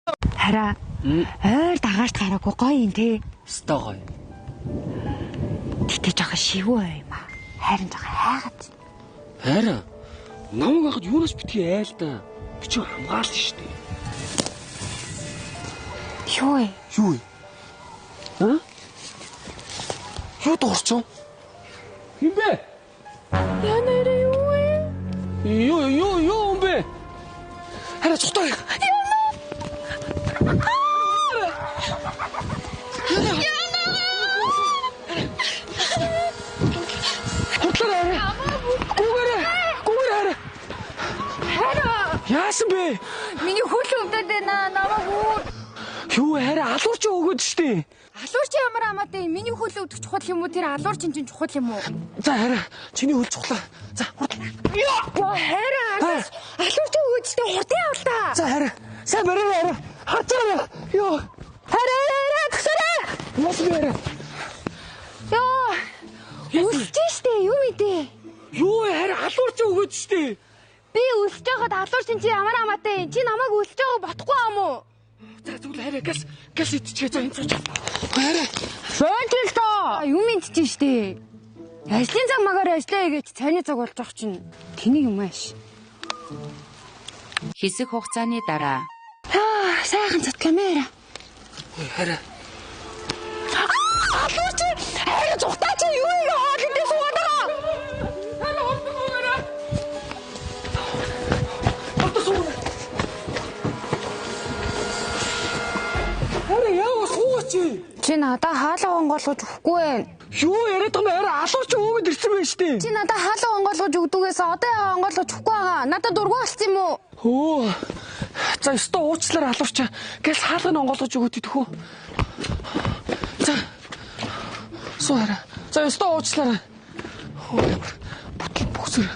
Хараа. Ойр дагаарт гараагүй гоё юм те. Өстой гоё. Гэтэ жоохон шивүү юм аа. Харин жоохон хайгаад. Хараа. Намайг байхад юунаас битгий айл та. Би чи хамгаална шүү дээ. Юу вэ? Юу вэ? Аа? Юу дуурч юм? Хин бэ? Яна юу вэ? Юу юу юу юм бэ? Хараа цухтаа. Яна. Яна. Хутлаарай хараа. Гүүгээрэй. Гүүгээрэй хараа. Хараа. Яасан бэ? Миний хөл өвдөд байна. Намайг үр. Юу хараа алуур чи өгөөд штэ. Алуур чи ямар хамаатай юм? Миний хөл өвдөх чухал юм уу? Тэр алуур чинь чинь чухал юм уу? За хараа чиний хөл чухлаа. За хурд. Йоо хараа. Алуур чи өгөөд штэ хурдан явал та. За хараа. Сайн бариарай хараа. Харж байгаа. Йоо. Хараа хараа төгсөрэй. Яасан бэ хараа? Йоо. Үлсэж штэ юм идэ. Юу хараа алуур чи өгөөд штэ. Би үлсэж байхад алуур чинь чи ямар хамаатай юм? Чи намайг үлсэж байгааг бодохгүй юм уу? За тэгвэл хараа газ газ идчихээ за энэ сууч. Хараа. Бойтол тоо. Юм идчихэж штэ. Ажлын цаг магаар ажиллаа хийгээч цайны цаг болж байгаа чинь тэнийг юм ааш. Хэсэг хугацааны дараа Аа сайхан цутламээр. Хараа. Алуур чи хараа зүхтаа чи юу юм хоол идэх суугаад байгаа. Хараа хурдан суугаарай. Хурдан суугаарай. Хараа яа суугаач. Чи надаа хаалга онгойлгож өгөхгүй байна. Юу яриад байгаа юм хараа алуур чи өгөөд ирсэн байх штэ. Чи надаа хаалга онгойлгож өгдөгөөс одоо яа онгойлгож өгөхгүй байгаа. Надад дургүй болсон юм уу? Өө. За өстө уучлаарай алуурч. Гэл хаалгыг онгойлгож өгөөд идэх үү? За. Суу хараа. За өстө уучлаарай. Хөө ямар бүтэл бөхсөр.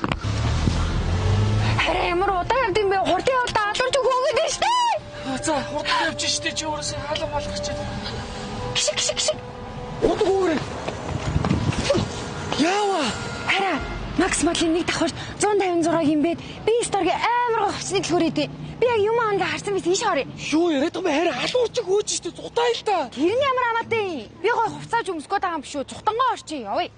Хараа ямар удаан явд юм бэ? Хурдан явал та алуурч өгөөд ирсэн штэ. За хурдан явж штэ чи өөрөөсөө хаалга малгах чи. Гişг гişг гişг. Хурдан гүүрээ. Яава. Хараа Макс Малын нэг давхар 156-гийн бэд би сторгийн амар гоо хувцсны дэлгүүр идэв. Би яг юм аангаа харсан байсан ийш орё. Юу яриад байгаа юм бэ? Хараа алуурч хөөж штэ зутаа л та. Тэр нь ямар хамаатай юм? Би гоо хувцааж өмсөх гээд байгаа юм биш үү? Зүхтангоо орчих явъя.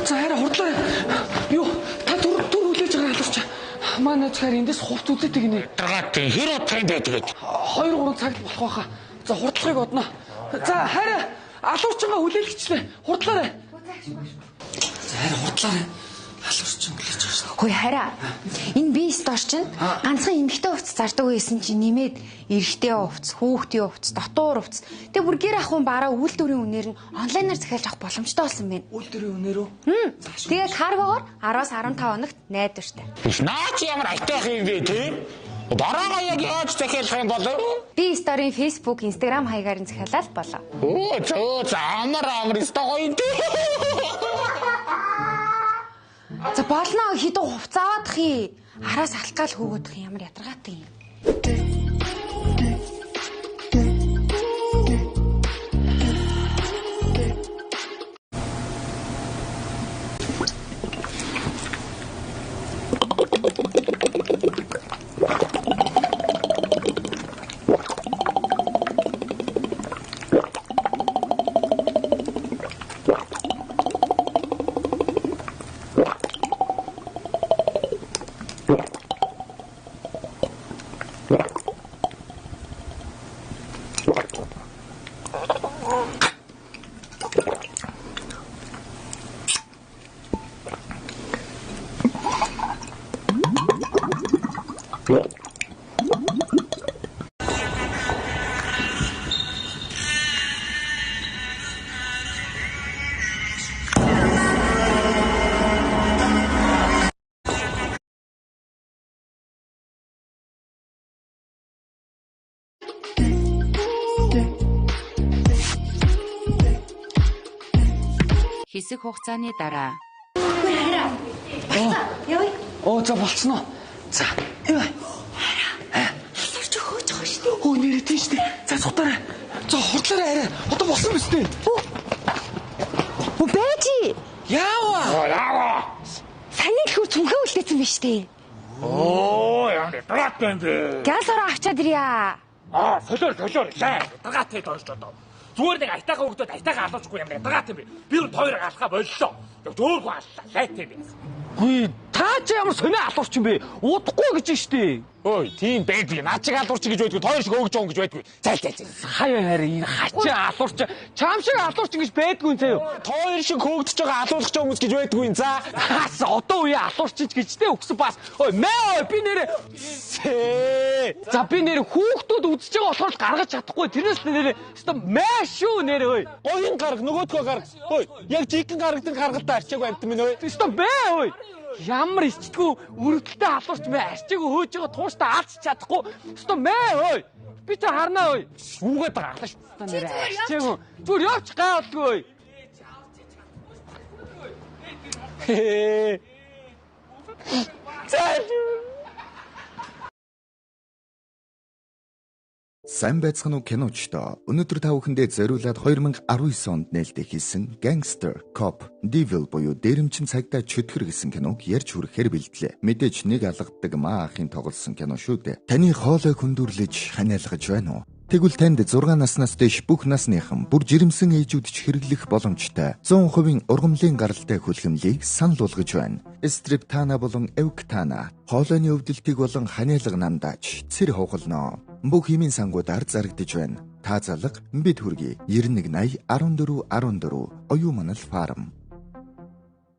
За хараа хурдлаарай. Юу та түр түр хүлээж байгаа алуурч. Манай захаар эндээс хувц үзээдэг гинэ. Даргаатын хэр утгын бэ тэгээд. 2 3 цагт болох байхаа. За хурдлахыг одно. За хараа алуурчгаа хүлээлгэчлээ. Хурдлаарай. За хараа хурдлаарай. Алуурчин хүлээж байгаа шүү. Хөөе хараа. Энэ би стор чинь ганцхан эмэгтэй хувцас зардаг байсан чинь нэмээд эрэгтэй хувцас, хүүхдийн хувцас, дотуур хувцас. Тэгээ бүр гэр ахуйн бараа үйлдвэрийн үнээр нь онлайнаар захиалж авах боломжтой болсон байна. Үйлдвэрийн үнээр үү? Тэгээ каргогоор 10-аас 15 хоногт найдвартай. Биш наа чи ямар айтайх юм бэ те? Бараагаа яг яаж захиалах юм бол? Би сторийн Facebook, Instagram хаягаар нь захиалаад болоо. Өө зөө за амар амар өстой гоё юм те. За болно хідэн хувцас аваадах юм. Араас алхгаал хөөгдөх юм ямар ядаргаатай юм. Хэсэг хугацааны дараа Явъя. Оо за болцсон уу? За яа. Алуурч хөөж байгаа шүү дээ. Өө нэрээ тийм штэ. За сутаарай. За хурдлаарай арай. Одоо болсон биз дээ. Өө байж. Яава. Яава. Саяны дэлгүүр цүнхээ үлдээсэн биш үү? Оо ямар ядаргаатай юм бэ? Газ ороо авчаад ирье. Аа солиор солиор лаа. Ядаргаатай доош одоо. Зүгээр нэг айтайхан хөгдөд айтайхан алуурчгүй ямар ядаргаатай юм бэ? Би өөр хоёр алхаа боллоо. Төөрхөө аллаа. Лайтай юм бэ? Хүй та чи ямар сонио алуурч юм бэ? Удахгүй гэж штэ. Ой, тийм байдгүй. Наад чиг алуурч гэж байдгүй. Хоёр шиг хөөгж байгаа гэж байдгүй. Зайл зайл зайл. Хаяа харин энэ хачин алуурч чам шиг алуурч гэж байдгүй юм заяа. Хоёр шиг хөөгдөж байгаа алуулах хүмүүс гэж байдгүй юм. За. Хас одоо үе алуурч гэж тэ өгсөн бас. Ой, мэ ой би нэрээ. За би нэрээ хүүхдүүд үзэж байгаа болохоор л гаргаж чадахгүй. Тэрнээс нэрээ өстө мэ шүү нэрээ ой. Гоён гарга нөгөөдгөө гарга. Ой, яг жинхэнэ гаргадаг гаргалтаа арчаагүй амт минь ой. Өстө мэ ой. Ямар ичдэггүй өрөвдөлтэй алуурч мэ арчаагүй хөөж байгаа тууштай алж чадахгүй. Өстө мэ ой. Би чи харнаа ой. Үүгээд байгаа алаа шүү. Нэрээ арчаагүй. Зүгээр явч гайвалгүй ой. За. Сайн байцгаана уу киночдоо. Өнөөдөр та бүхэндээ зориулаад 2019 онд нээлттэй хийсэн Gangster, Cop, Devil буюу дээрэмчин цагдаа чөтгөр гэсэн киног ярьж хүрэхээр бэлтлээ. Мэдээж нэг алгадаг маа ахын тоглосон кино шүү дээ. Таны хоолой хүндүрлэж ханиалгаж байна уу? Тэгвэл танд 6 наснаас дээш бүх насныхан бүр жирэмсэн ээжүүд ч хэрэглэх боломжтой 100% ургамлын гаралтай хүлхэмлийг санал болгож байна. Стриптана болон Эвктана хоолойны өвдөлтийг болон ханиалга намдаач цэр ховголно. Бүх химийн сангуудаар зарагдаж байна. Та залга бид хүргэе. 91 80 14 14 Оюун манал фарм.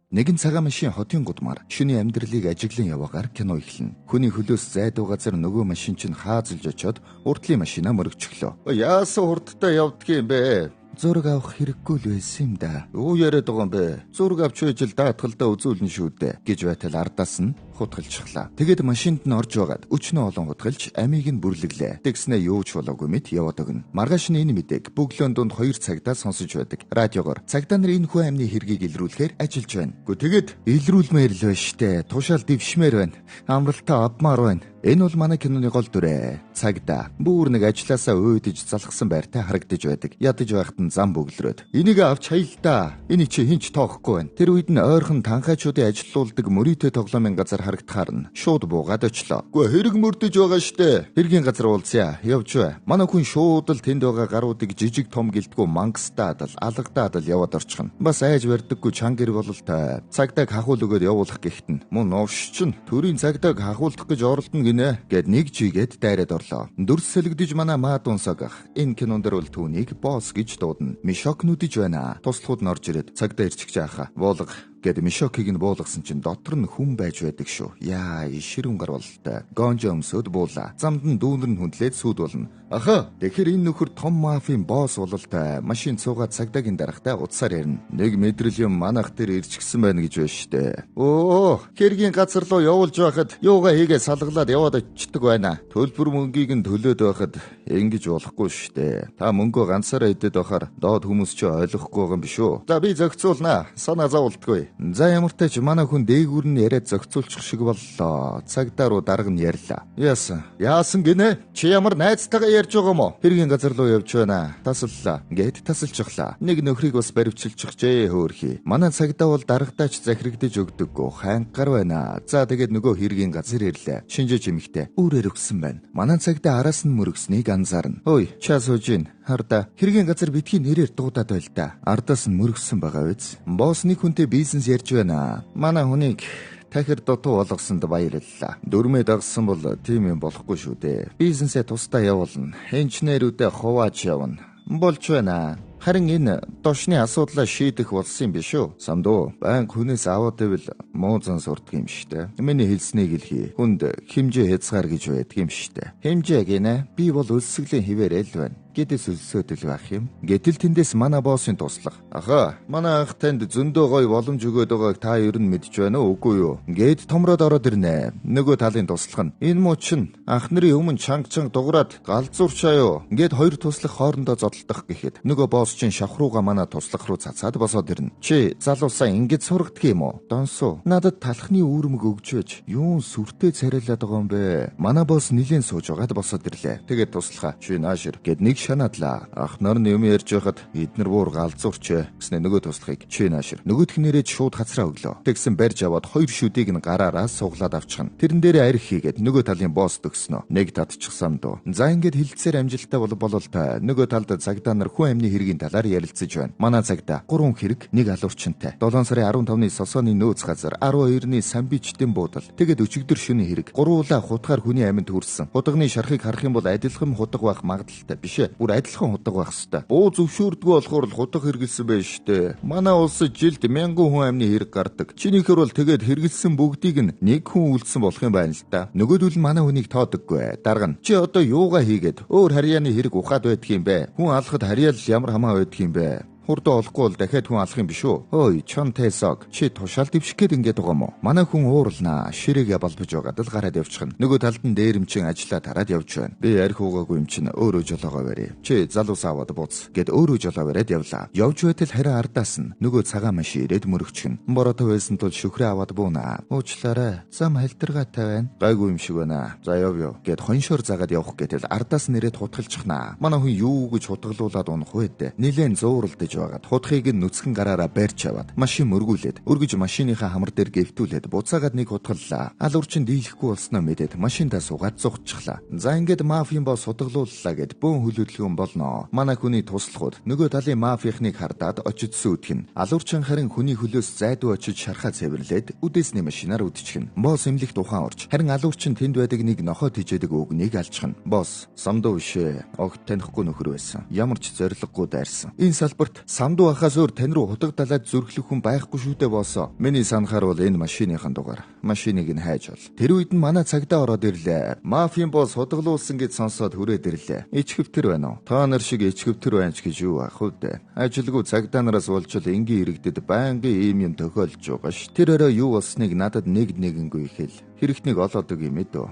Нэгэн цагаан машин хотын гудмаар шөнийн амьдралыг ажиглан яваагаар кино эхэлнэ. Хүний хөлөөс зайдуу газар нөгөө машин чинь хаазалж очоод урдлын машинаа мөрөгчлөө. Яасан хурдтай явдг юм бэ? Зураг авах хэрэггүй л байсан юм да. Юу яриад байгаа юм бэ? Зураг авч байж л даатгалдаа үзүүлнэ шүү дээ гэж байтал ардаас нь хутгалчихлаа. Тэгээд машинд нь орж байгаад өчнөө олон хутгалж амийг нь бүрлэглээ. Тэгснээ юу ч болоогүй мэт яваад өгнө. Маргааш нь энэ мэдээг бөглөөн дунд 2 цагдаа сонсож байдаг. Радиогоор цагдаа нар энэ хүн амны хэргийг илрүүлэхээр ажиллаж байна. Гэхдээ тэгээд илрүүлмээр л байна штэ. Тушаал дэвшмээр байна. Амралтаа авмаар байна. Энэ бол манай киноны гол дүрээ. Цагдаа бүр нэг ажилласаа уйдаж залхсан байртай харагдаж байдаг. Ядаж байхад нь зам бөглөрөөд. Энийг авч хаялдаа. Энийг чи хинч тоохгүй байна. Тэр үед нь ойрхон танхаачуудын ажилуулдаг мөрийтэй тоглоомын газар харагдахаар нь шууд буугаад очлоо. Үгүй хэрэг мөрдөж байгаа штэ. Хэргийн газар уулзъя. Явж бай. Манай хүн шууд л тэнд байгаа гаруудыг жижиг том гэлтгүү мангастаад л алгадаад л яваад орчихно. Бас айж барьдаггүй чанга гэр бололтой. Цагдааг хахуул өгөөд явуулах гэхэд нь мөн новш чинь төрийн цагдааг хахуулдах гэж оролдоно гинэ гэд нэг чигээд дайраад орлоо. Дүрс сэлэгдэж манай маа дунсаг ах. Энэ кинон дээр бол түүнийг босс гэж дуудана. Мишок нүдэж байна. Туслахуд нь орж ирээд цагдаа ирчихэж аахаа. Буулга гэд Мишокийг нь буулгасан чинь дотор нь хүн байж байдаг шүү. Яа, ширүүн гар бололтой. Гонжо өмсөд буулаа. Замд нь дүүнер нь хүндлээд сүд болно. Аха, тэгэхээр энэ нөхөр том мафийн босс бололтой. Машин цуугаад цагдаагийн дарахтай утсаар ярина. Нэг мэдрэл юм манах дээр ирчихсэн байна гэж байна штэ. Өө, хэргийн газар руу явуулж байхад юугаа хийгээ салгалаад яваад очдөг байна. Төлбөр мөнгийг нь төлөөд байхад ингэж болохгүй штэ. Та мөнгөө ганцаараа идэд байхаар доод хүмүүс чи ойлгохгүй байгаа юм биш үү? За би зохицуулнаа. Санаа зовлтгүй. За ямар ч тач манай хүн дээгүүр нь яриад зохицуулчих шиг боллоо. Цагдаа руу дарга нь ярьлаа. Яасан? Яасан гинэ? Чи ямар найзтайгаа ярьж байгаа юм уу? Хэргийн газар руу явж байна. Тасаллаа. Гэт тасалчихлаа. Нэг нөхрийг бас баривчилчихжээ хөөрхий. Манай цагдаа бол даргадаач захирагдаж өгдөггүй. Хайнгар байна. За тэгээд нөгөө хэргийн газар ирлээ. Шинжээж эмэгтэй үүрээр өгсөн байна. Манай цагдаа араас нь мөргснийг анзаарна. Ой, чаа сууж гин. Харда хэргийн газар битгий нэрээр дуудаад байл та. Ардаас нь мөргсөн байгаа биз. Босс нэг хүнтэй бизнес ярьж байна. Манай хүнийг тахир дутуу болгосонд баярлалаа. Дөрмөө дагсан бол тийм юм болохгүй шүү дээ. Бизнесээ тусдаа явуулна. Инженерүүдэд хувааж явна. Болж байна. Харин энэ дошны асуудлаа шийдэх болсон юм биш үү? Самдуу, байнга хүнээс аваад байвал муу зан сурдаг юм шүү дээ. Миний хэлснийг л хий. Хүнд хэмжээ хязгаар гэж байдаг юм шүү дээ. Хэмжээ гинэ. Би бол өлсгөлийн хിവэрэл байна. Гэдэс өлсөөд л байх юм. Гэтэл тэндээс манай боссын туслах. Аха, манай анх танд зөндөө гоё боломж өгөөд байгааг та ер нь мэдж байна уу, үгүй юу? Гэт томроод ороод ирнэ. Нөгөө талын туслах нь. Энэ муу чинь анх нарын өмнө чанга чанга дуграад галзуурчаа юу? Гэт хоёр туслах хоорондоо зодолдох гэхэд нөгөө босс чинь шавх руугаа манай туслах руу цацаад босоод ирнэ. Чи залуусаа ингэж сургадг юм уу? Донсуу. Надад талхны үүрмэг өгч байж юун сүртэй царайлаад байгаа юм бэ? Манай босс нилээн сууж байгаад босоод ирлээ. Тэгээд туслахаа. Чи наашир гэд нэг шанаадлаа. Ах нар нь юм ярьж байхад эднэр буур галзуурч гэснэ нөгөө туслахыг чи наашир. Нөгөөх нэрээд шууд хацраа өглөө. Тэгсэн барьж аваад 2 шүдийг нь гараараа суглаад авчихна. Тэрэн дээрээ арх хийгээд нөгөө талын босс төгснө. Нэг татчихсан дөө. За ингээд хилцээр амжилттай бололтой. Нөгөө талд цагдаа нар хүн амны хэргийн талаар ярилцаж байна. Манай цагдаа 3 хэрэг 1 алуурчинтай. 7 сарын 15-ны Сосооны нөөц газар 12-ны Самбичдэн буудал. Тэгээд өчигдөр шөнийн хэрэг. Гурвуулаа хутгаар хүний амьд хүрсэн. Хутганы шархыг харах юм бол адилхан хутга байх магадлалтай биш ээ. Бүр адилхан хутга байх хэвээр. Буу зөвшөөрдгөө болохоор л хутга хэрэгэлсэн байж штэ. Манай улсад жилд 1000 хүн амны хэрэг гардаг. Чинийхэр бол тэгээд хэрэгэлсэн бүгдийг нь нэг хүн үлдсэн болох юм байна л да. Нөгөөдөл нь манай хүнийг тоодоггүй. Дарга нь чи одоо юугаа хийгээд өөр харьяаны хэрэг ухаад байдг юм бэ? Хүн алхад харьяал ямар хамаа байдг юм бэ? Хурдаа олохгүй бол дахиад хүн алах юм биш үү? Ой, чон тэсог. Чи тушаал дэвших гээд ингээд байгаа юм уу? Манай хүн уурлнаа. Ширээгээ балбаж байгаад л гараад явчихна. Нөгөө талд нь дээрэмчин ажиллаа тараад явж байна. Би арх уугаагүй юм чинь өөрөө жолоогоо барь. Чи залуус аваад бууц гэд өөрөө жолоо бариад явлаа. Явж байтал харин ардаас нь нөгөө цагаан машин ирээд мөрөгчихнө. Бороотой байсан тул шүхрээ аваад бууна. Уучлаарай. Зам халтаргаатай байна. Гайгүй юм шиг байна. За яв яв гэд хоншоор загаад явах гэтэл ардаас нь ирээд хутгалчихна. Манай хүн юу гэж хутгалуулаад унах вэ дээ. Нилээн зууралдаж байгаад хутхыг нь нүцгэн гараараа барьж аваад машин мөргүүлээд өргөж машиныхаа хамар дээр гэвтүүлээд буцаагаад нэг хутгаллаа. Алуурчин дийлэхгүй болсноо мэдээд машинтаа суугаад зугтчихлаа. За ингээд мафийн босс хутгалууллаа гэд бөөн хөлөдлгөн болноо. Манай хүний туслахуд нөгөө талын мафийнхныг хардаад очиж сүйтгэн. Алуурчин харин хүний хөлөөс зайдуу очиж шархаа цэвэрлээд үдээсний машинаар үдчихнэ. Босс эмнэлэгт ухаан орж харин алуурчин тэнд байдаг нэг нохоо тижээдэг өвгнийг алчихна. Босс самдуу биш ээ. Огт танихгүй нөхөр байсан. Ямар ч зориггүй дайрсан. Энэ салбарт самдуу ахаас өөр тань руу хутга далаад зүрхлэх хүн байхгүй шүү дээ боосоо. Миний санахаар бол энэ машиныхан дугаар. Машиныг нь хайж ол. Тэр үед нь манай цагдаа ороод ирлээ. Мафийн босс хутгалуулсан гэж сонсоод хүрээд ирлээ. Ичхэвтер байна уу? Та нар шиг ичхэвтер байна ч гэж юу ах вэ дээ. Ажилгүй цагдаа нараас болж л энгийн иргэдэд байнгын ийм юм тохиолдож байгаа ш. Тэр өрөө юу болсныг надад нэг нэгэнгүй хэл. Хэрэгтнийг олоод өг юм ээ дөө.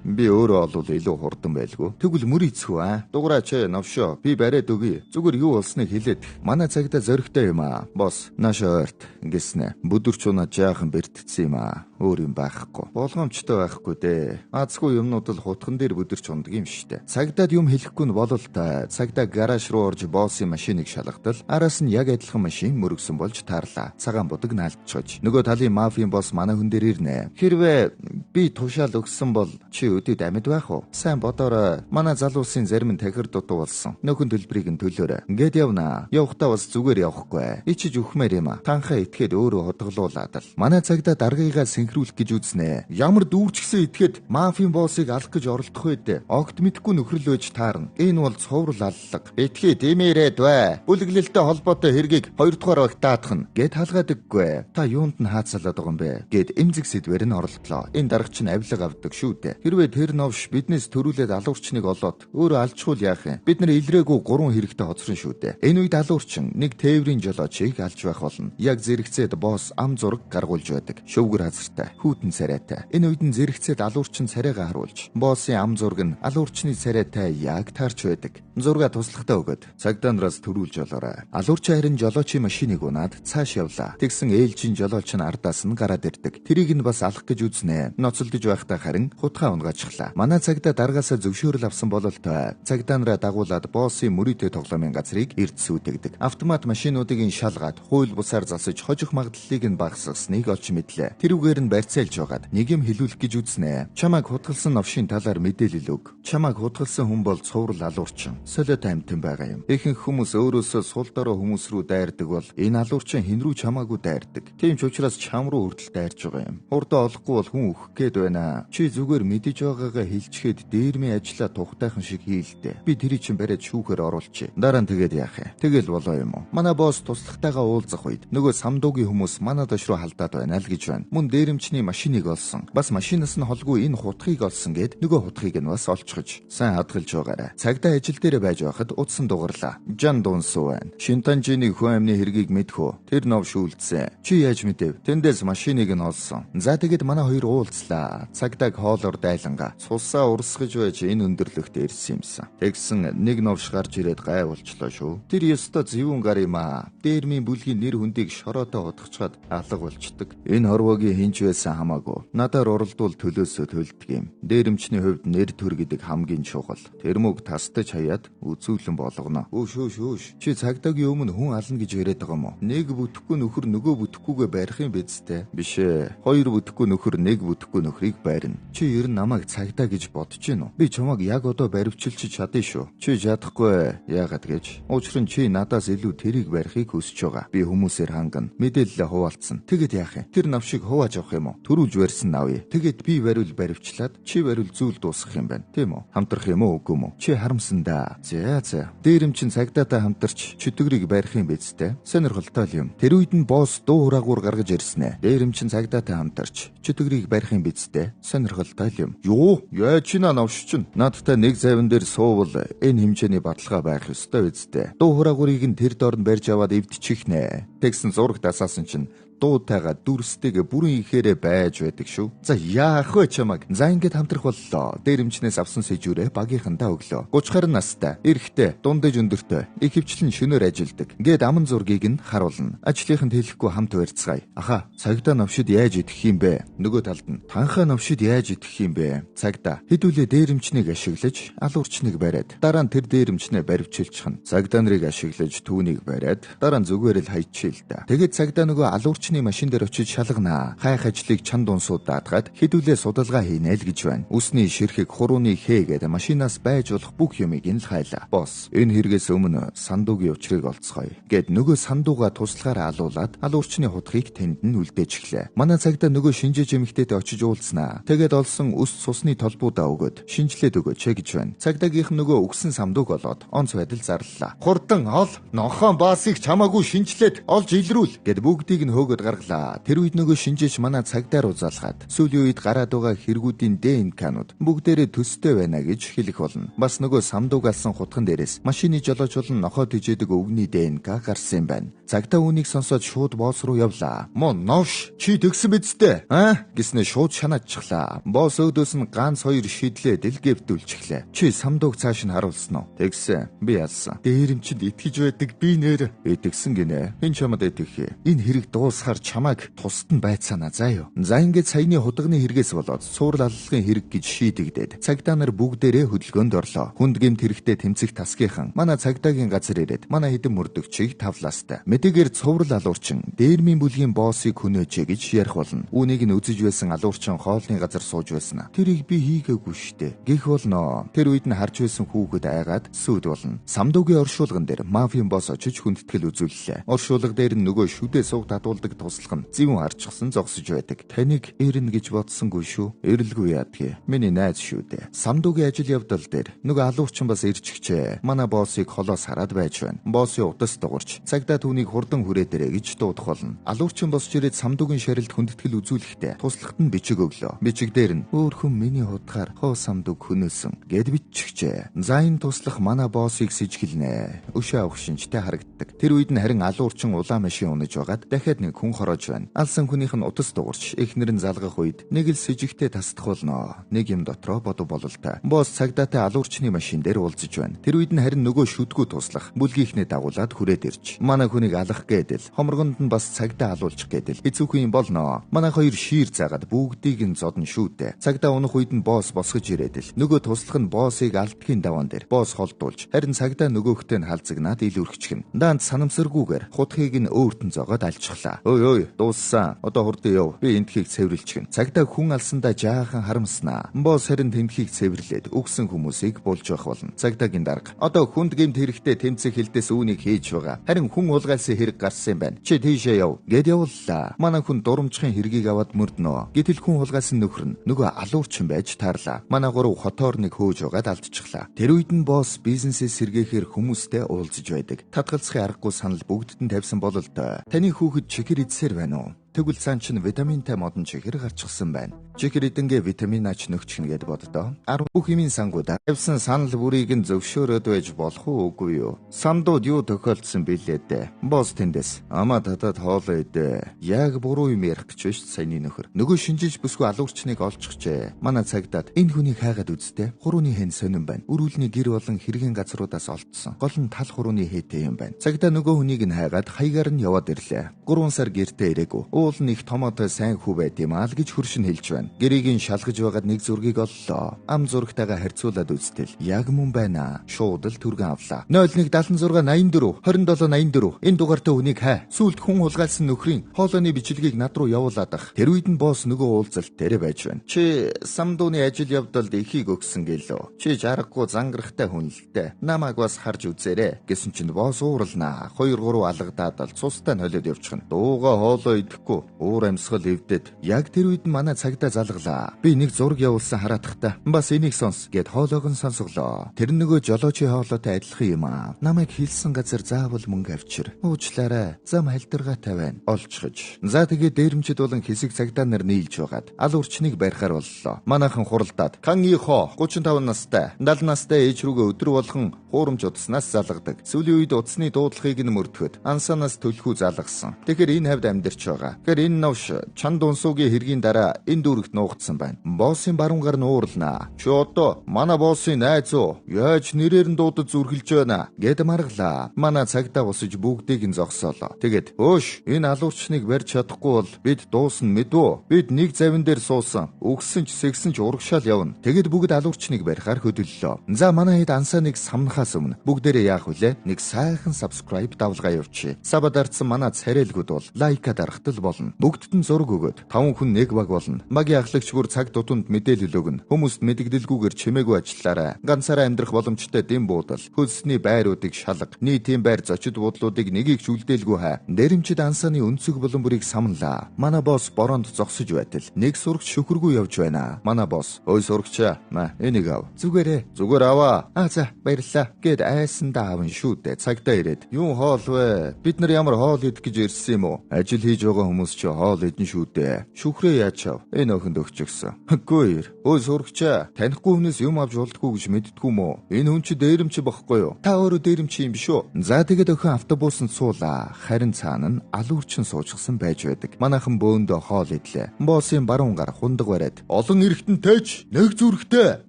Би өөрөө олвол илүү хурдан байлгүй. Тэгвэл мөр эцхүү аа. Дугаараач новшоо. Би бариад өгье. Зүгээр юу болсныг хэлээд. Манай цагдаа зоригтой юм аа. Босс наашаа ойрт гэснэ. Бүдэрч унаа жаахан бэртцсэн юм аа. Өөр юм байхгүй. Болгоомжтой байхгүй дээ. Азгүй юмнууд л хутган дээр бүдэрч ундаг юм штэ. Цагдаад юм хэлэхгүй нь бололтой. Цагдаа гараж руу орж боссын машиныг шалгадал араас нь яг адилхан машин мөргсөн болж таарлаа. Цагаан будаг наалдчихж. Нөгөө талын мафийн босс манай хүн дээр ирнэ. Хэрвээ би тушаал өгсөн бол чи өдөд амьд байх уу? Сайн бодоорой. Манай залуусын зарим нь тахир дутуу болсон. Нөхөн төлбөрийг нь төлөөрэй. Ингээд явна. Явахдаа бас зүгээр явахгүй. Ичиж өгмээр юм а. Танхаа итгээд өөрөө хутгалуулаад л. Манай цагдаа даргыгаа сэнхрүүлэх гэж үзнэ. Ямар дүүрч гисэн итгээд мафийн боссыг алах гэж оролдох вэ дээ. Огт мэдхгүй нөхрөл байж таарна. Энэ бол цуврал аллага. Битгий дэмээрээд бай. Бүлэглэлтэй холбоотой хэргийг 2 дугаар багт даатгана. Гэт хаалгаадаггүй. Та юунд нь хаацалаад байгаа юм бэ? Гэт эмзэг сэдвэр нь оролдлоо. Энэ даргач нь авилга авдаг шүү дээ. Хэрвээ тэр новш биднээс төрүүлээд алуурчныг олоод өөрөө алчхуул яах юм? Бид нар илрээгүй 3 хэрэгтэй хоцрон шүү дээ. Энэ үед алуурчин нэг тээврийн жолоочийг алж байх болно. Яг зэрэгцээд босс ам зураг гаргуулж байдаг. Шөвгөр хазартай, хүүтэн царайтай. Энэ үед нь зэрэгцээд алуурчин царайгаа харуулж, боссын ам зураг нь алуурчны царайтай яг таарч байдаг. Зургаа туслахтаа өгөөд цагдаа нараас төрүүлж олоорой. Алуурчин харин жолоочийн машиныг унаад цааш явлаа. Тэгсэн ээлжийн жолооч нь ардаас нь гараад ирдэг. Тэрийг нь бас алах гэж үзнэ. Ноцолдож байхдаа харин хутгаа унгаачихлаа. Манай цагдаа даргаасаа зөвшөөрөл авсан бололтой. Цагдаа нараа дагуулад боссын мөрийтэй тоглоомын газрыг эрд сүйтгэдэг. Автомат машинуудыг нь шалгаад хууль бусаар засаж хожих магадлалыг нь багасгасныг олж мэдлээ. Тэрүүгээр нь барьцаалж байгаад нэг юм хэлүүлэх гэж үзнэ. Чамайг хутгалсан новшийн талаар мэдээлэл өг. Чамайг хутгалсан хүн бол цуврал алуурчин. Солиот амьтан байгаа юм. Ихэнх хүмүүс өөрөөсөө сул дорой хүмүүс рүү дайрдаг бол энэ алуурчин хэн рүү ч хамаагүй дайрдаг. Тийм ч учраас чам руу хүртэл дайрж байгаа юм. Хурдаа олохгүй бол хүн өөхөх гээд байна. Чи зүгээр мэдэж байгаагаа хэлчихэд дээрмийн ажлаа тухтайхан шиг хийлдэ. Би тэрий чинь бариад шүүхээр оруулчих. Дараа нь тэгээд яах юм? Тэгэл болоо юм уу? Манай босс туслахтайгаа уулзах үед нөгөө самдуугийн хүмүүс манай доош руу халдаад байна л гэж байна. Мөн дээрэмчний машиныг олсон. Бас машинаас нь холгүй энэ хутгийг олсон гэд нөгөө хутгийг нь бас олчихож сайн хадгалж байгаарай. Цагдаа ажил дээр байж байхад утсан дугарлаа. Жан дунсуу байна. Шинтанжины хүн амны хэргийг мэдэх үү? Тэр нов шүүлдсэн. Чи яаж мэдэв? Тэндээс машиныг нь олсон. За тэгэд манай хоёр уулзлаа. Цагдааг хоолоор дайланга. Цусаа урсгаж байж энэ өндөрлөгт ирсэн юмсан. Тэгсэн нэг новш гарч ирээд гай болчлоо шүү. Тэр ёстой зөвүүн гар юм аа. Дээрмийн бүлгийн нэр хүндийг шороотой хутгачаад алга болчдөг. Энэ хорвоогийн хинч Яаж байсан хамаагүй. Надаар уралдуул төлөөсөө төлдөг юм. Дээрэмчний хувьд нэр төр гэдэг хамгийн чухал. Тэр мөг тастаж хаяад үзүүлэн болгоно. Өөш. Чи цагдаагийн өмнө хүн ална гэж яриад байгаа юм уу? Нэг бүтэхгүй нөхөр нөгөө бүтэхгүйгээ барих юм биз дээ. Биш ээ. Хоёр бүтэхгүй нөхөр нэг бүтэхгүй нөхрийг барина. Чи ер нь намайг цагдаа гэж бодож гин үү? Би чамайг яг одоо баривчилж чадна шүү. Чи чадахгүй. Яагаад гэж? Учир нь чи надаас илүү тэрийг барихыг хүсэж байгаа. Би хүмүүсээр хангана. Мэдээлэлээ хуваалцсан. Тэгэд яах юм? Тэр навшиг хувааж авах юм уу? Төрүүлж барьсан навъя. Тэгээд би бариул баривчлаад чи бариул зүйл дуусгах юм байна. Тийм үү? Хамтрах юм уу үгүй юм уу? Чи харамсан да. За. Дээрэм чин цагдаатай хамтарч чөтгөрийг барих юм биз дээ. Сонирхолтой юм. Тэр үед нь босс дуу хураагуур гаргаж ирсэн ээ. Дээрэм чин цагдаатай хамтарч чөтгөрийг барих юм биз дээ. Сонирхолтой юм. Юу? Яа чи на навш чин. Надтай нэг завин дээр суувал энэ хэмжээний баталгаа байх ёстой биз дээ. Дуу хураагуурыг нь тэр доор нь барьж аваад эвдчих нэ. Тэгсэн зурагт асаасан чинь дуутайгаа дүрстэйгээ бүрэн ихээрээ байж байдаг шүү. За яах вэ чамаг? За ингээд хамтрах боллоо. Дээрэмчнээс авсан сэжүүрээ багийнхандаа өглөө. 30 настай, эрэгтэй, дундаж өндөртэй, их хвчлэн шөнөөр ажилдаг. Гээд аман зургийг нь харуулна. Ажлынханд хэлэхгүй хамт барьцгаая. Аха, цагдаа новшид яаж идэх юм бэ? Нөгөө талд нь танхаа новшид яаж идэх юм бэ? Цагдаа хэдүүлээ дээрэмчнийг ашиглаж алуурчныг бариад дараа нь тэр дээрэмчнээ баривчилчихна. Цагдаа нарыг ашиглаж түүнийг бариад дараа нь зүгээр л хайчихъя л да. Тэгээд цагдаа нөгөө алуурчны машин дээр очиж шалгана. Хайх ажлыг чанд унсууд даатгаад хэдүүлээ судалгаа хийнэ л гэж байна. Үсний ширхэг, хурууны хээ гэдэг машинаас байж болох бүх юмыг нь л хайлаа. Босс, энэ хэрэгээс өмнө сандуугийн учрыг олцгоё. Гэт нөгөө сандууга туслахаар алуулаад алуурчны хутгийг тэнд нь үлдээчихлээ. Манай цагдаа нөгөө шинжээч эмэгтэйтэй очиж уулзнаа. Тэгээд олсон үс цусны толбуудаа өгөөд шинжилээд өгөөч гэж байна. Цагдаагийнх нь нөгөө өгсөн самдууг олоод онц байдал зарлалаа. Хурдан ол нохоон баасыг чамаагүй шинжилээд олж илрүүл гэд бүгдийг нь хөөгөөд гаргалаа. Тэр үед нөгөө шинжээч манай цагдаа руу залхаад сүүлийн үед гараад байгаа хэрэгүүдийн ДНК-нууд бүгдээрээ төстэй байна гэж хэлэх болно. Бас нөгөө самдууг алсан хутган дээрээс машины жолооч болон нохоо тижээдэг өвгний ДНК гарсан юм байна. Цагдаа үүнийг сонсоод шууд босс руу явлаа. Мо новш чи тэгсэн биз дээ? Аа гэснээ шууд шанаадчихлаа. Босс өөдөөс нь ганц хоёр шидлээ дэлгэвдүүлчихлээ. Чи самдууг цааш нь харуулсан уу? Тэгсэн. Би ялсан. Дээрэмчэнд итгэж байдаг би нэр итгэсэн гинэ. Хэн чамд итгэх? Энэ хэрэг дуусахаар чамайг тусад нь байцаана заа юу. За ингээд саяны худагны хэрэгээс болоод цуврал аллагын хэрэг гэж шийдэгдээд цагдаа нар бүгдээрээ хөдөлгөөнд орлоо. Хүнд гэмт хэрэгтэй тэмцэх тасгийнхан манай цагдаагийн газар ирээд манай хэдэн мөрдөгчийг тавлаастай. Мэдээгээр цуврал алуурчин дээрмийн бүлгийн боссыг хөнөөчээ гэж ярих болно. Үүнийг нь үзэж байсан алуурчин хоолны газар сууж байсан. Тэрийг би хийгээгүй штэ. Гэх болно. Тэр үед нь харж байсан хүүхэд айгаад сүд болно. Самдуугийн оршуулган дээр мафийн босс очиж хүндэтгэл үзүүллээ. Оршуулга дээр нь нөгөө шүдээ сууг татуулдаг туслах нь зэвүүн харчихсан зогсож байдаг. Таныг ирнэ гэж бодсонгүй шүү. Эрэлгүй яадгийг. Миний найз шүү дээ. Самдуугийн ажил явдал дээр нөгөө алуурчин бас ирчихжээ. Манай боссыг холоос хараад байж байна. Боссын утас дугуурч цагдаа түүнийг хурдан хүрээ дээрэ гэж дуудах болно. Алуурчин босч ирээд самдуугийн шарилд хүндэтгэл үзүүлэхдээ туслахт нь бичиг өглөө. Бичиг дээр нь өөр хүн миний худгаар хоо самдууг хөнөөсөн гэд биччихжээ. За энэ туслах манай боссыг сэжгэлнэ. Өшөө авах шинжтэй харагддаг. Тэр үед нь харин алуурчин улаан машин унаж байгаад дахиад нэг хүн хороож байна. Алсан хүнийх нь утас дугуурч эхнэр нь залгах үед нэг л сэжигтэй тасдах болно. Нэг юм дотроо бодов бололтой. Босс цагдаатай алуурчны машин дээр уулзаж байна. Тэр үед нь харин нөгөө шүдгүү туслах бүлгийнхнээ дагуулад хүрээд ирж. Манай хүнийг алах гэдэл хомрогонд нь бас цагдаа алуулчих гэдэл хэцүүхэн юм болно. Манай хоёр шиир заагаад бүгдийг нь зодно шүү дээ. Цагдаа унах үед нь босс босгож ирээд л нөгөө туслах нь боссыг алдгийн даваан дээр босс холдуулж харин цагдаа нөгөөхтэй нь халзагнаад ил өргөчихнө. Даанд санамсаргүйгээр хутгийг нь өөрт нь зогоод алчихлаа. Ой ой дууссан. Одоо хурдан яв. Би энтхийг цэвэрлчихнэ. Цагдаа хүн алсандаа жаахан харамснаа. Босс харин тэмхийг цэвэрлээд өгсөн хүмүүсийг булж явах болно. Цагдаагийн дарга одоо хүнд гэмт хэрэгтэй тэмцэх хилдээс үүнийг хийж байгаа. Харин хүн улгаалсан хэрэг гарсан юм байна. Чи тийшээ яв. Гэд явууллаа. Манай хүн дурамчхын хэргийг аваад мөрднө. Гэтэл хүн хулгайлсан нөхөр нь нөгөө алуурчин байж таарлаа. Манай гурав хотоор нэг хөөж байгаад алдчихлаа. Тэр үед нь босс бизнесээ сэргээхээр хүмүүстэй уулзаж байдаг. Татгалзахын аргагүй санал бүгдд нь тавьсан бололтой. Таны хүүхэд чихэр идсээр байна уу? Тэгвэл цаан чинь витаминтай модон чихэр гарчихсан байна. Чихэр идэнгээ витамин ач нөхчихнэ гэд боддоо. 10 бүх юмын сангуудаа тавьсан санал бүрийг нь зөвшөөрөөд байж болох уу үгүй юу? Самдууд юу тохиолдсон билээ дээ. Босс тэндээс амаа татаад хоолоо идэ. Яг буруу юм ярих гэж биш саяны нөхөр. Нөгөө шинжиж бүсгүй алуурчныг олчихжээ. Манай цагдаад энэ хүнийг хайгаад үздээ. Хурууны хэн сонин байна. Өрүүлний гэр болон хэргийн газруудаас олдсон. Гол нь тал хурууны хээтэй юм байна. Цагдаа нөгөө хүнийг нь хайгаад хаягаар нь яваад ирлээ. 3 сар гэртээ ирээгүй. Уул нь их томоотой сайн хүү байд юм аа л гэж хөршин хэлж байна. Гэрийг нь шалгаж байгаад нэг зургийг оллоо. Ам зурагтайгаа харьцуулаад үзтэл яг мөн байна. Шууд л түргэн авлаа. 0176 84 27 84 энэ дугаартай хүнийг хай. Сүүлд хүн хулгайлсан нөхрийн хоолойны бичлэгийг над руу явуулаад ах. Тэр үед нь босс нөгөө уулзалт дээр байж байна. Чи самдууны ажил явдалд ихийг өгсөн гэлөө. Чи жаргахгүй зангарахтай хүн л дээ. Намайг бас харж үзээрэй гэсэн чинь босс ууралнаа. 2 3 алгадаад л цустай нь холиод явчихна. Дууга хоолой идэхгүй уур амьсгал эвдэд. Яг тэр үед нь манай цагдаа залглаа. Би нэг зураг явуулсан хараадахта. Бас энийг сонс гэд хоолойг нь сонсголоо. Тэр нөгөө жолоочийн хоолойтой адилхан юм аа. Намайг хэлсэн газар заавал мөнгө авчир. Уучлаарай. Зам халдиргаатай байна. Олчихож. За тэгээд дээрэмчид болон хэсэг цагдаа нар нийлж байгаад ал урчныг барихаар боллоо. Манайхан хуралдаад Канги Хо 35 настай 70 настай ээж рүүгээ өдөр болгон хуурамч утаснаас залгадаг. Сүүлийн үед утасны дуудлагыг нь мөрдөхөд ансанаас төлхүү залгасан. Тэгэхээр энэ хавьд амьдарч байгаа. Тэгэхээр энэ новш Чан Дунсуугийн хэргийн дараа энэ дүүрэгт нуугдсан байна. Боссын баруун гар нь уурлнаа. Чи одоо манай боссын найз уу? Яаж нэрээр нь дуудаж зүрхэлж байна? Гэд маргалаа. Манай цагдаа босож бүгдийг нь зогсоолоо. Тэгээд өөш энэ алуурчныг барьж чадахгүй бол бид дуусна мэдвүү? Бид нэг завин дээр суусан. Үгсэн ч сэгсэн ч урагшаал явна. Тэгээд бүгд алуурчныг барихаар хөдөллөө. За манай хэд ансааныг самнахаас өмнө бүгдээрээ яах вүлээ? Нэг сайхан subscribe давлгаа явуулчих. Саба дарцсан манай царайлгууд бол лайка дарахтал болно. Бүгдд нь зураг өгөөд 5 хүн нэг баг болно. Багийн ахлагч бүр цаг тутамд мэдээлэл өгнө. Хүмүүст мэдэгдэлгүйгээр чимээгүй ажиллаарай. Ганцаараа амьдрах боломжтой дэм буудал, хөлсний байруудыг шалга, нийтийн байр зочид буудлуудыг нэгийг ч үлдээлгүй хай. Дэрэмчид ансааны өнцөг булан бүрийг самналаа. Манай босс бороонд зогсож байтал нэг сурагч шүхэргүй явж байна. Манай босс "Ой сурагчаа, маа энийг ав." "Зүгээрээ." "Зүгээр аваа." "Аа за, баярлалаа." гэд айсандаа аван шүү дээ. Цагдаа ирээд "Юун хоол вэ? Бид нар ямар хоол идэх гэж ирсэн юм уу? Ажил хийж байгаа хүмүүс чи хоол идэн шүү дээ. Шүхрээ яаж чав? Энэ охинд өгчихсөн." "Үгүй. Ой сурагчаа, танихгүй хүнээс юм авч болдгоо гэж мэддэггүй юм уу? Энэ хүн чи дээрэмч бохгүй юу? Та өөрөө дээрэмч юм биш үү?" За тэгээд охин автобусанд суулаа. Харин цаана нь алуурчин суучсан байж байдаг. Манайхан бөөндөө хоол идлээ. Боссын баруун гар хундаг бариад "Олон эргэтэн тэж нэг зүрхтэй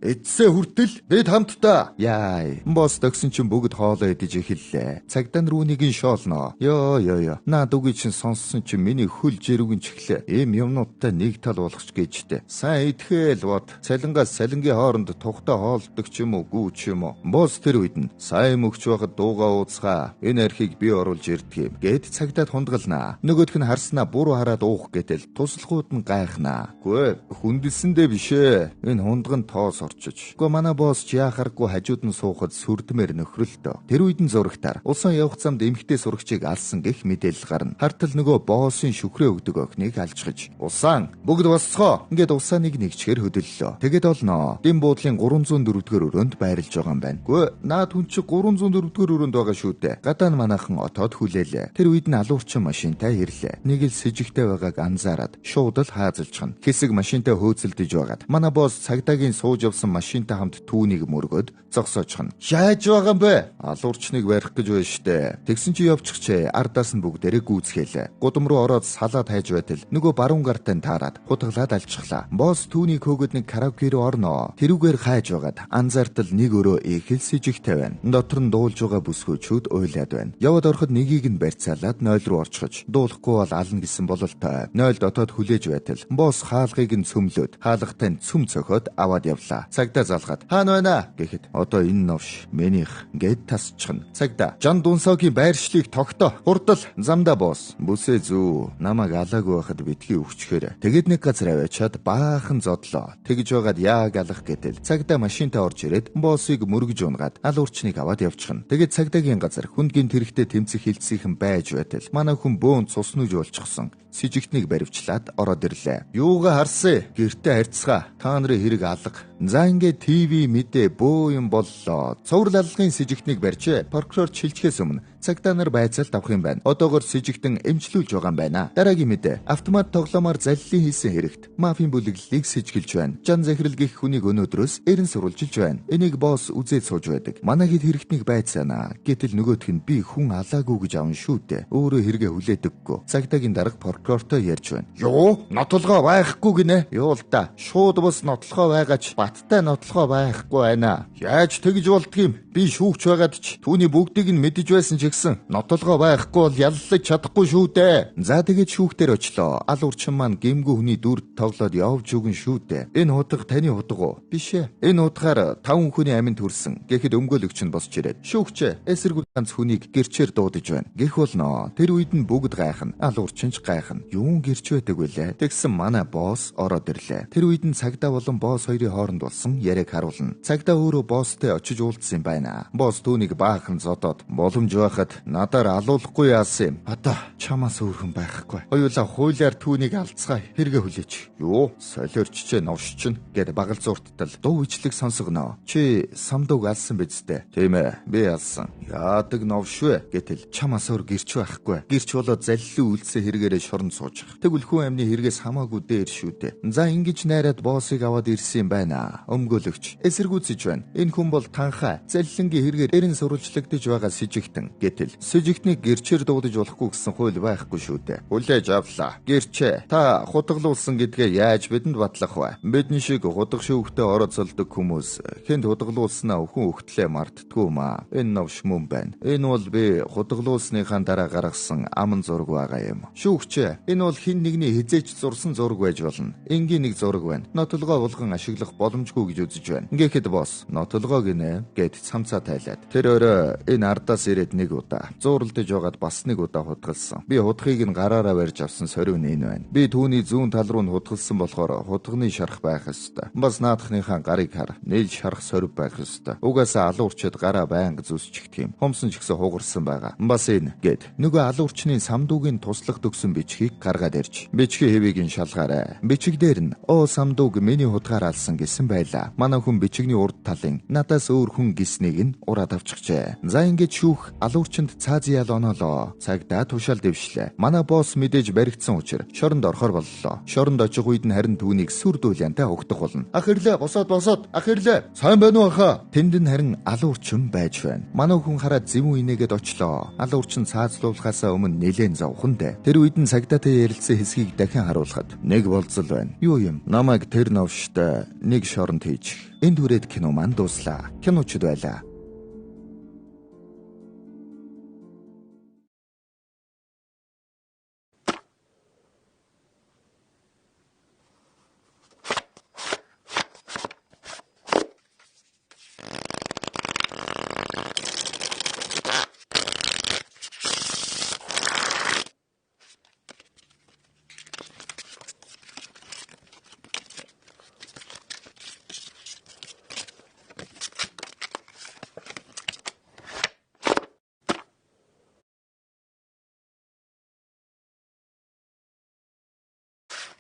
эцсээ хүртэл бид хамтдаа." Яй. Босс дөгсөн чинь бүгд хоолоо идэж эхэллээ. Цагдаа нар үүнийг нь шоолноо. Йоо ёо ёо. Наад үгийг чинь сонссон чинь миний хөл жирүгэн чихлээ. Ийм юмнуудтай нэг тал болгоч гэжтэй. Сайн идэхэл бод. Цалингаас салингийн хооронд тухтай хоолдог ч юм уу гүү ч юм уу. Босс тэр үед нь сайн мөгч байхад дуугаа ууцгаа. Энэ архийг би оруулж ирдэг юм. Гэд цагдаад хундагалнаа. Нөгөөх нь харснаа буруу хараад уух гэтэл туслахууд нь гайхнаа. Гүй хүндэлсэндээ биш ээ. Энэ хундган тоос орчиж. Гэхдээ манай босс ч яахаргүй хажууд нь суухад сүрдмээр нөхрөлтөө. Тэр үед нь зурагтаар улсан явах замд эмэгтэй сурагчийг алсан гэх мэдээлэл гарна. Хартал нөгөө боссын шүхрээ өгдөг охиныг алжихж. Улсаан бүгд босцгоо. Ингээд улсааныг нэгчгээр хөдөллөө. Тэгээд олноо. Дэм буудлын 304-р өрөөнд байрлаж байгаа юм байна. Гүй наад хүн чи 304-р өрөөнд байгаа шүү дээ. Гадаа нь манайхан отоод хүлээлээ. Тэр үед нь алуурчин машинтай ирлээ. Нэг л сэжигтэй байгааг анзаараад шууд л хаазалчихна. Хэсэг машинтай хөөцөлдөж байгаад манай босс цагдаагийн сууж явсан машинтай хамт түүнийг мөргөөд зогсоочихно. Яаж байгаа юм бэ? Алуурчныг барих гэж байна штэ. Тэгсэн чи явчихчээ. Ардаас нь бүгдээрээ гүйцгээлээ. Гудам руу ороод салаад хайж байтал нөгөө баруун гартай нь таарад хутгалаад алчихлаа. Босс түүнийг хөөгд нэг караоке руу орноо. Тэрүүгээр хайж байгаад анзаартал нэг өрөө их л сэжигтэй байна. Дотор нь дуулж байгаа бүсгүүчүүд уйлаад байна. Яваад ороход нэгийг нь барьцаалаад 0 руу орчихож дуулахгүй бол ална гэсэн бололтой. 0 дотоод хүлээж байтал босс хаалгыг нь цөмлөөд хаалгатай нь цөм цохиод аваад явлаа. Цагдаа залгаад "Хаана байна?" гэхэд "Одоо энэ новш минийх" гэд тасчихна. Цагдаа "Жан Дунсогийн байршлыг тогтоо. Хурдал замдаа босс. Бүсээ зүү. Намайг алаагүй байхад битгий өвчхөөрэ." Тэгэд нэг газар аваачаад баахан зодлоо. Тэгж байгаад яг алах гэтэл цагдаа машинтай орж ирээд боссыг мөргөж унгаад алуурчныг аваад явчихна. Тэгээд цагдаагийн газар хүнд гинт хэрэгтэй тэмцэх хилцийнхэн байж байтал манай хүн бөөн цуснууж болчихсон. Сэжигтнийг баривчлаад ороод ирлээ. Юугаа харсан? Гэртээ харьцгаа. Та нарын хэрэг алга. За ингээд ТV мэдээ бөө юм боллоо. Цуврал аллагын сэжигтнийг барьжээ. Прокурор чилжихээс өмнө цагдаа нар байцаалт авах юм байна. Одоогор сэжигтэн эмчлүүлж байгаа юм байна. Дараагийн мэдээ. Автомат тоглоомоор заллин хийсэн хэрэгт мафийн бүлэглэлийг сэжиглэж байна. Жан захирал гих хүнийг өнөөдрөөс эрен сурвалжилж байна. Энийг босс үзээд сууж байдаг. Манай хэд хэрэгтнийг байцаана. Гэтэл нөгөөх нь би хүн алаагүй гэж аван шүү дээ. Өөрөө хэрэгээ хүлээдэггүй. Цагдаагийн дарга прокурор Прокурортой ярьж байна. Юу? Нотолгоо байхгүй гинэ? Юу л да. Шууд бус нотлохоо байгаач баттай нотлохоо байхгүй байна. Яаж тэгж болдгийм? Би шүүгч байгаад ч түүний бүгдийг нь мэдэж байсан ч гэсэн нотолгоо байхгүй бол яллаж чадахгүй шүү дээ. За тэгээд шүүхтэр очлоо. Ал урчин маань гэмгүй хүний дүрд тоглоод явж өгөн шүү дээ. Энэ хутга таны хутга уу? Биш ээ. Энэ хутгаар 5 хүний аминд хүрсэн. Гэхэд өмгөөлөгч нь босч ирээд шүүгчээ эсэргүү ганц хүнийг гэрчээр дуудаж байна. Гэх болно. Тэр үед нь бүгд гайхна. Ал урчин ч гайхна. Юун гэрч байдаг вүлээ? Тэгсэн манай босс ороод ирлээ. Тэр үед нь цагдаа болон босс хоёрын хооронд болсон яриаг харуулна. Цагдаа өөрөө босстой очиж уулзсан юм байна. Босс түүнийг баахан зодоод боломж байхад надаар алуулахгүй яасан юм. Одоо чамаас өөр хүн байхгүй. Хоёулаа хуулиар түүнийг алцгаая. Хэрэгэ хүлээч. Юу? Солиорччээ новшчин гэд багалзуурттал дуу ичлэг сонсгоно. Чи самдууг алсан биз дээ? Тийм ээ. Би алсан. Яадаг новш вэ? Гэтэл чамаас өөр гэрч байхгүй. Гэрч болоод заллин үлдсэн хэрэгээрээ шоронд суучих. Тэгвэл хүн амны хэрэгээс хамаагүй дээр шүү дээ. За ингэж найраад боссыг аваад ирсэн юм байна. Өмгөөлөгч эсэргүүцэж байна. Энэ хүн бол танхаа заллингийн хэрэгээр эрен сурвалжлагдаж байгаа сэжигтэн. Гэтэл сэжигтнийг гэрчээр дуудаж болохгүй гэсэн хууль байхгүй шүү дээ. Хүлээж авлаа. Гэрчээ та хутгалуулсан гэдгээ яаж бидэнд батлах вэ? Бидний шиг хутга шүүхтээ орооцолдог хүмүүс хүнд хутгалуулснаа өхөн өгтлээ мартдаггүй маа. Энэ новш мөн байна. Энэ бол би хутгалуулсныхаа дараа гаргасан аман зураг байгаа юм. Шүүгчээ энэ бол хэн нэгний хизээч зурсан зураг байж болно. Энгийн нэг зураг байна. Нотолгоо булган ашиглах боломжгүй гэж үзэж байна. Гэхэд босс нотолгоо гинэ гэд цамцаа тайлаад. Тэр өрөө энэ ардаас ирээд нэг удаа зууралдаж байгаад бас нэг удаа хутгалсан. Би хутгийг нь гараараа барьж авсан сорив нь энэ байна. Би түүний зүүн тал руу нь хутгалсан болохоор хутганы шарах байх ёстой. Бас наадахныхаа гарыг хар. Нийл шарах сорив байх ёстой. Угаасаа алуурчид гараа байнга зүсчихдэг юм. Хомсон ч гэсэн хугарсан байгаа. Бас энэ гэд нөгөө алуурчны самдуугийн туслах төгсөн бичгийг гаргаад ирж. Бичгийн хэвийг нь шалгаарай. Бичиг дээр нь "Оо самдууг миний хутгаар алсан" гэсэн байлаа. Манай хүн бичигний урд талын надаас өөр хүн гиснийг нь ураад авчихжээ. За ингэж шүүх алуурчинд цаазяал оноолоо. Цагдаа тушаал дэвшлээ. Манай босс мэдээж баригдсан учраа шоронд орохоор боллоо. Шоронд очих үед нь харин түүнийг сүр дүүлянтай өгдөх болно. Ах ирлээ, босоод босоод. Ах ирлээ. Сайн байна уу ахаа? Тэнд нь харин алуурчин байж байна. Манай хүн хараад зэвүүн инээгээд очлоо. Алуурчин цаазлуулахаасаа өмнө нэлээн зовхон дээ. Тэр үед нь цагдаатай ярилцсан хэсгийг дахин харуулхад нэг болцол байна. Юу юм? Намайг тэр новштой нэг шоронд хийчих. Энд хүрээд кино маань дууслаа. Киночд байлаа.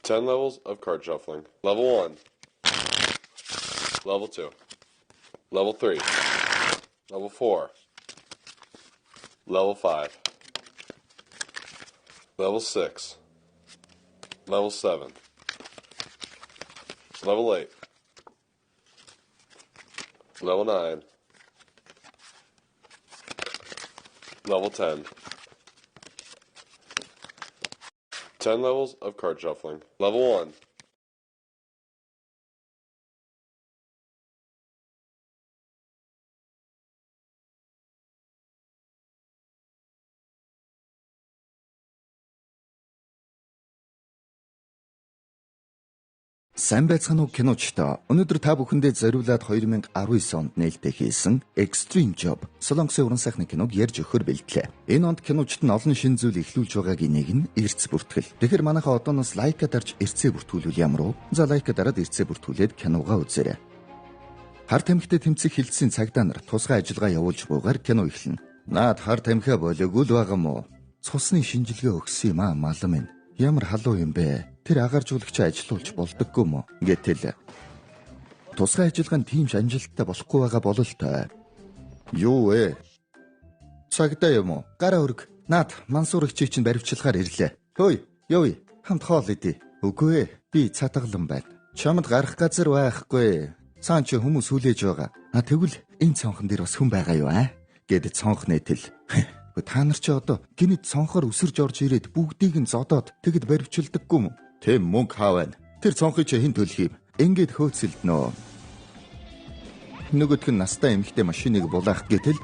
Ten levels of card shuffling. Level 1. Level 2. Level 3. Level 4. Level 5. Level 6. Level 7. Level 8. Level 9. Level 10. 10 levels of card shuffling. Level 1. Сайн байцгаана уу киночдоо. Өнөөдөр та бүхэндээ зориулаад 2019 онд нээлттэй хийсэн Extreme Job Солонгосын уран сайхны киног ярьж өгөхөр бэлтлээ. Энэ онд киночд нь олон шинэ зүйл эхлүүлж байгаагийн нэг нь эрц бүртгэл. Тэгэхээр манайхаа одооноос лайка дарж эрцээ бүртгүүлвэл ямар вэ? За лайка дараад эрцээ бүртгүүлээд киногоо үзээрэй. Хар тамхитай тэмцэх хилцсэн цагдаа нар тусгай ажиллагаа явуулж буйгаар кино эхэлнэ. Наад хар тамхиа болоогүй л байгаа мó? Цусны шинжилгээ өгсөн юм аа малам минь. Ямар халуун юм бэ? Тэр агааржуулагчаа ажилуулж болдоггүй мө? Гэтэл тусгай ажиллагаа нь тийм ч амжилттай болохгүй байгаа бололтой. Юу вэ? Цагдаа юм уу? Гараа өрг. Наад Мансуур эгчийг чинь баривчлахаар ирлээ. Хөөе, явъя. Хамт хоол идэ. Үгүй ээ, би цатгалан байна. Чамд гарах газар байхгүй. Цаан чи хүмүүс хүлээж байгаа. А тэгвэл энэ цонхон дээр бас хүн байгаа юу аа? Гэд цонх нээтэл. Та нар чи одоо гинэт цонхоор өсөрж орж ирээд бүгдийг нь зодоод тэгэд баривчилдаггүй юм. Тэм мөнгө хаа байна? Тэр цонхыг чи хэн төлөх юм? Ингээд хөөцөлднө. Нөгөөх нь настай эмэгтэй машиныг булаах гэтэл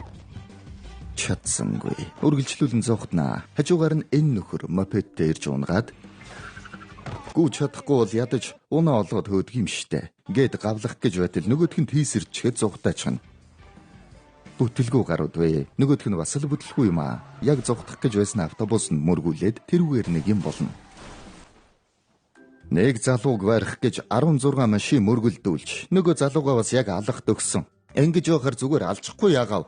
чадсангүй. Үргэлжлүүлэн зугтнаа. Хажуугаар нь энэ нөхөр мопедтэй ирж унгаад гүйж чадахгүй бол ядаж унаа олгоод хөөдөг юм штэ. Гэт гавлах гэж байтал нөгөөх нь тийсэрчгээд зугтаачихна. Бүтэлгүй гарууд вэ. Нөгөөх нь бас л бүтлгүй юм аа. Яг зугтах гэж байсан автобус нь мөргүүлээд тэрүүгээр нэг юм болно. Нэг залууг барих гэж 16 машин мөргөлдүүлж нөгөө залуугаа бас яг алах төгссөн. Ингэж явахаар зүгээр алжихгүй яагаав.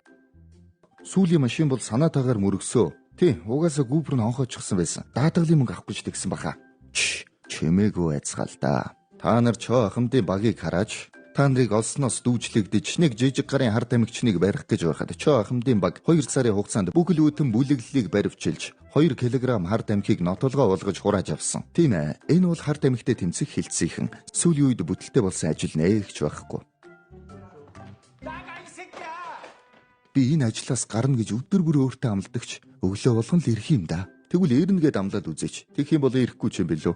Сүүлийн машин бол санаатаагаар мөргсөө. Тий, угаасаа гүүпэр нь онхоочихсон байсан. Даатгалын мөнгө авах гэж тэгсэн баха. Чимээгүй айцгаал да. Та нар чоо ахмадын багийг хараач. Та нарыг олсноос дүүжлэгдэж нэг жижиг гарын хар тамхичныг барих гэж байхад чоо ахмадын баг 2 сарын хугацаанд бүхэл бүтэн бүлэглэлийг баривчилж 2 кг хар тамхиг нотолгоо болгож хурааж авсан. Тийм ээ, энэ бол хар тамхитай тэмцэх хилцийнхэн сүүлийн үед бүтэлтэй болсон ажил нээгч байхгүй. Би энэ ажлаас гарна гэж өдөр бүр өөртөө амладагч өглөө болгон л ирэх юм да. Тэгвэл ирнэ гэд амлаад үзээч. Тэгэх юм бол ирэхгүй ч юм билүү.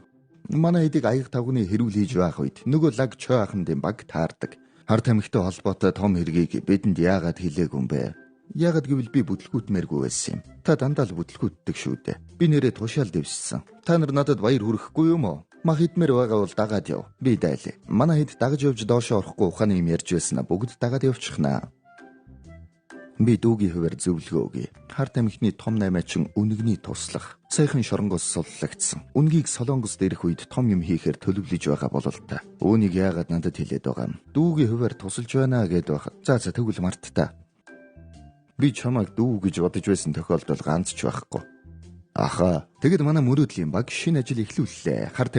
Манай эдийг аяг тавгны хэрүүл хийж байх үед нөгөө лаг чой ахмадын баг таардаг. Хар тамхитай холбоотой том хэргийг бидэнд яагаад хэлээгүй юм бэ? Яагаад гэвэл би бүтлгүүтмээргүй байсан юм. Та дандаа л бүтлгүүтдэг шүү дээ. Би нэрээ тушаал дэвссэн. Та нар надад баяр хүргэхгүй юм уу? Мах идмээр байгаа бол дагаад яв. Би дайлаа. Манай хэд дагаж явж доошоо орохгүй ухааны юм ярьж байсан бүгд дагаад явчихнаа. Би дүүгийн хуваар зөвлөгөө өгье. Хар тамхины том наймаачин үнэгний туслах. Сайхан шоронгоос суллагдсан. Үнгийг Солонгост ирэх үед том юм хийхээр төлөвлөж байгаа бололтой. Үүнийг яагаад надад хэлээд байгаа юм? Дүүгийн хуваар тусалж байна гэд байхад. За тэгвэл мартта. Би чамайг дүү гэж бодож байсан тохиолдол ганц ч байхгүй. Аха. Тэгэд манай мөрөөдлийн баг шинэ ажил эхлүүллээ. Хар